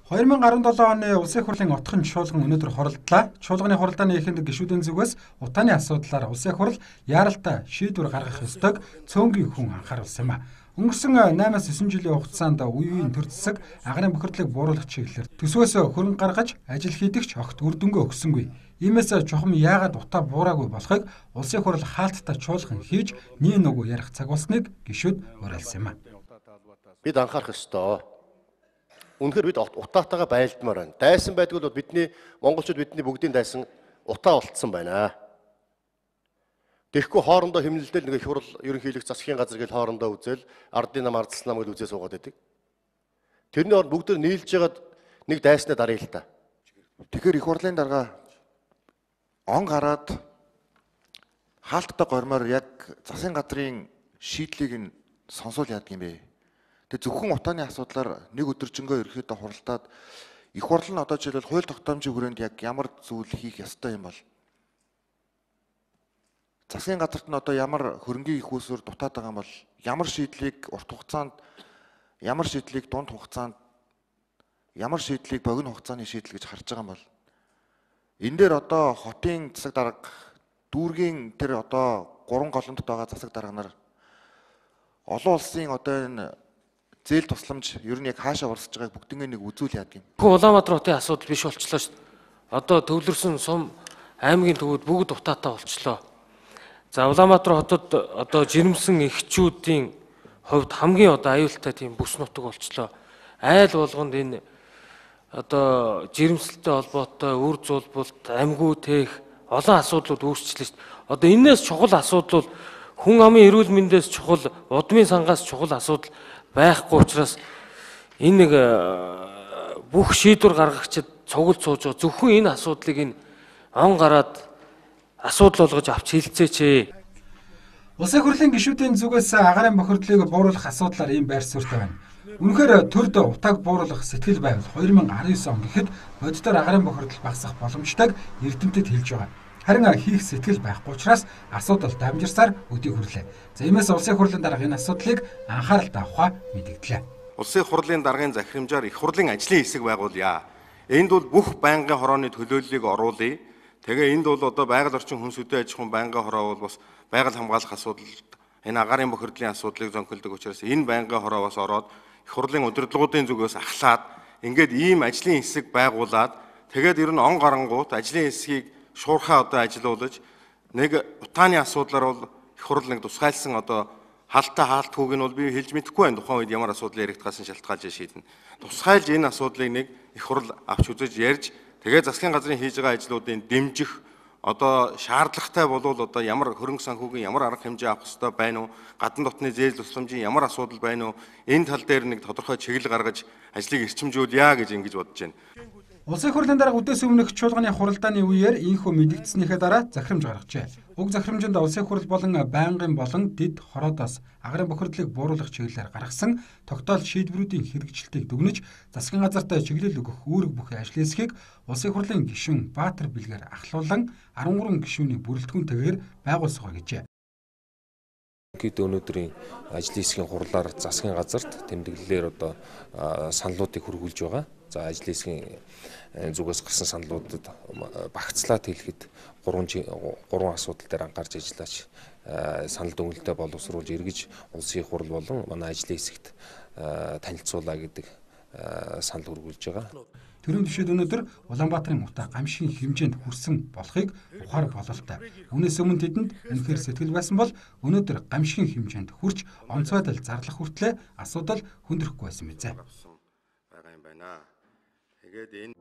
2017 оны Улсын их хурлын отхон чуулган өнөөдөр хуралдлаа. Чуулганы хуралдааны эхэнд гишүүдийн зүгээс утааны асуудлаар Улсын их хурал яаралтай шийдвэр гаргах ёстойг цөөнгийн хүн анхааруулсан юм а. Өнгөрсөн 8-9 жилийн хугацаанд үе үеийн төр засаг агарын бохирдлыг бууруулах чиглэлээр төсвөөс хөрөнгө гаргаж ажил хийдэгч огт үр дүнгээ өгсөнгүй. Иймээс чухам яагаад утаа буураагүй болохыг Улсын их хурал хаалттай чуулган хийж нийн нүгүү ярих цаг болсныг гишүүд уриалсан юм а. Бид анхаарах ёстой. Үнэхээр бид утаатайгаа байлдмаар байна. Дайсан байдгүй бол бидний монголчууд бидний бүгдийн дайсан утаа болцсон байна. Тэгэхгүй хоорондоо хэмнэлдэл нэг их хурал ерөнхийлөгч засгийн газар гэл хоорондоо үзэл ардын нам ардсан нам гэж үзээ суугаад байдаг. Тэрний оронд бүгд нийлж ягаад нэг дайснаа даръя л та. Тэгэхээр их хурлын дарга он гараад хаалттай гормоор яг засгийн газрын шийдлийг нь сонсвол яадаг юм бэ? Тэгээ зөвхөн утааны асуудлаар нэг өдөржингөө ерөөхдөө хуралдаад их хурал нь одоо жишээлбэл хууль тогтоомжийн хүрээнд яг ямар зүйл хийх ёстой юм бол засгийн газарт нь одоо ямар хөрөнгийн их үүсвэр дутаад байгаа юм бол ямар шийдлийг урт хугацаанд, ямар шийдлийг дунд хугацаанд, ямар шийдлийг богино хугацааны шийдэл гэж харж байгаа юм бол энэ дээр одоо хотын засаг дарга, дүүргийн тэр одоо 3 голомтод байгаа засаг дарга нар олон улсын одоо энэ зээл тусламж ер нь яг хаашаа урсж байгааг бүгднийг нэг үзүүл яадаг юм. Улаанбаатар хотын асуудал биш болчлоо шүү дээ. Одоо төвлөрсөн сум аймгийн төвүүд бүгд утаатай болчлоо. За Улаанбаатар хотод одоо жирэмсэн эхчүүдийн хувьд хамгийн одоо аюултай тийм бүс нутаг болчлоо. Айл болгонд энэ одоо жирэмслэлтэй холбоотой үр зулбалт, амьгуу тээх олон асуудлууд үүсчлээ шүү дээ. Одоо энээс чухал асуудал бол хүн амын эрүүл мэндээс чухал, удмын сангаас чухал асуудал байхгүй учраас энэ нэг бүх шийдвэр гаргагчид цугал сууж байгаа. Зөвхөн энэ асуудлыг энэ он гараад асуудал болгож авч хилцээч. Улсын хурлын гишүүдийн зүгээс агарын бохирдлыг бууруулах асуудлаар ийм байр суурьтай байна. Үнэхээр төрд утааг бууруулах сэтгэл байвал 2019 он гэхэд бодитоор агарын бохирдол багасах боломжтойг эрдэмтэд хэлж байгаа. Харин хийх сэтгэл байхгүй учраас асуудал дамжирсаар өдийг хүрлээ. За иймээс Улсын хурлын дарга энэ асуудлыг анхааралд авахаа мэдэгдлээ. Улсын хурлын даргын захирамжаар их хурлын ажлын хэсэг байгуулъя. Энд бол бүх байнгын хорооны төлөөллийг оруулъя. Тэгээ энд бол одоо байгаль орчин хүнс хөдөө аж ахуйн байнгын хороо бол бас байгаль хамгаалах асуудал, энэ агарын бохирдлын асуудлыг зөнхөлдөг учраас энэ байнгын хороогоос ороод их хурлын удирдлагуудын зүгээс ахлаад ингээд ийм ажлын хэсэг байгуулад тэгээд ер нь он гарангуут ажлын хэсгийг шуурхаа одоо ажилуулж нэг утааны асуудлаар бол их хурал нэг тусгайлсан одоо халтай хаалтгүйг нь бол би хэлж мэдэхгүй байна. Тухайн үед ямар асуудал яригдахаас нь шалтгаалж шийднэ. Тусгайлж энэ асуудлыг нэг их хурал авч үзэж ярьж тэгээ засгийн газрын хийж байгаа ажлуудын дэмжих одоо шаардлагатай болвол одоо ямар хөрөнгө санхүүгийн ямар арга хэмжээ авах ёстой байна уу? Гадна дотны зээл тусламжийн ямар асуудал байна уу? Энэ тал дээр нэг тодорхой чиглэл гаргаж ажлыг эрчимжүүлье гэж ингэж бодож байна. Улсын хурлын дарга өдөөс өмнөх чуулганы хуралдааны үеэр ийхүү мэдэгдснийхээ дараа захирамж гаргажээ. Уг захирамжинд Улсын хурал болон байнгын болон дэд хороодоос агарын бохирдлыг бууруулах чиглэлээр гаргасан тогтоол шийдвэрүүдийн хэрэгжилтийг дүгнэж засгийн газарт чиглэл өгөх үүрэг бүхий ажлын хэсгийг Улсын хурлын гишүүн Баатар Бэлгээр ахлуулан 13 гишүүний бүрэлдэхүүнтэйгээр байгуулсгаа гэжээ. Ерөнхийдөө өнөөдрийн ажлын хэсгийн хурлаар засгийн газарт тэмдэглэлээр одоо саналуудыг хөргүүлж байгаа. За ажлын хэсгийн зүгээс гарсан саналуудад багцлаад хэлэхэд гурван асуудал дээр анхаарч ажиллаач санал дүгнэлтээ боловсруулж эргэж улсын хурал болон манай ажлын хэсэгт танилцуулаа гэдэг санал хөргүүлж байгаа. Төрийн түвшид өнөөдөр Улаанбаатарын утаа гамшигын хэмжээнд хүрсэн болохыг ухаар бололтой. Үүнээс өмнө тэдэнд үнэхээр сэтгэл байсан бол өнөөдөр гамшигын хэмжээнд хүрч онцгой байдал зарлах хүртлээр асуудал хүндрэхгүй байсан мэзээ. Байгаа юм байна. Тэгээд энэ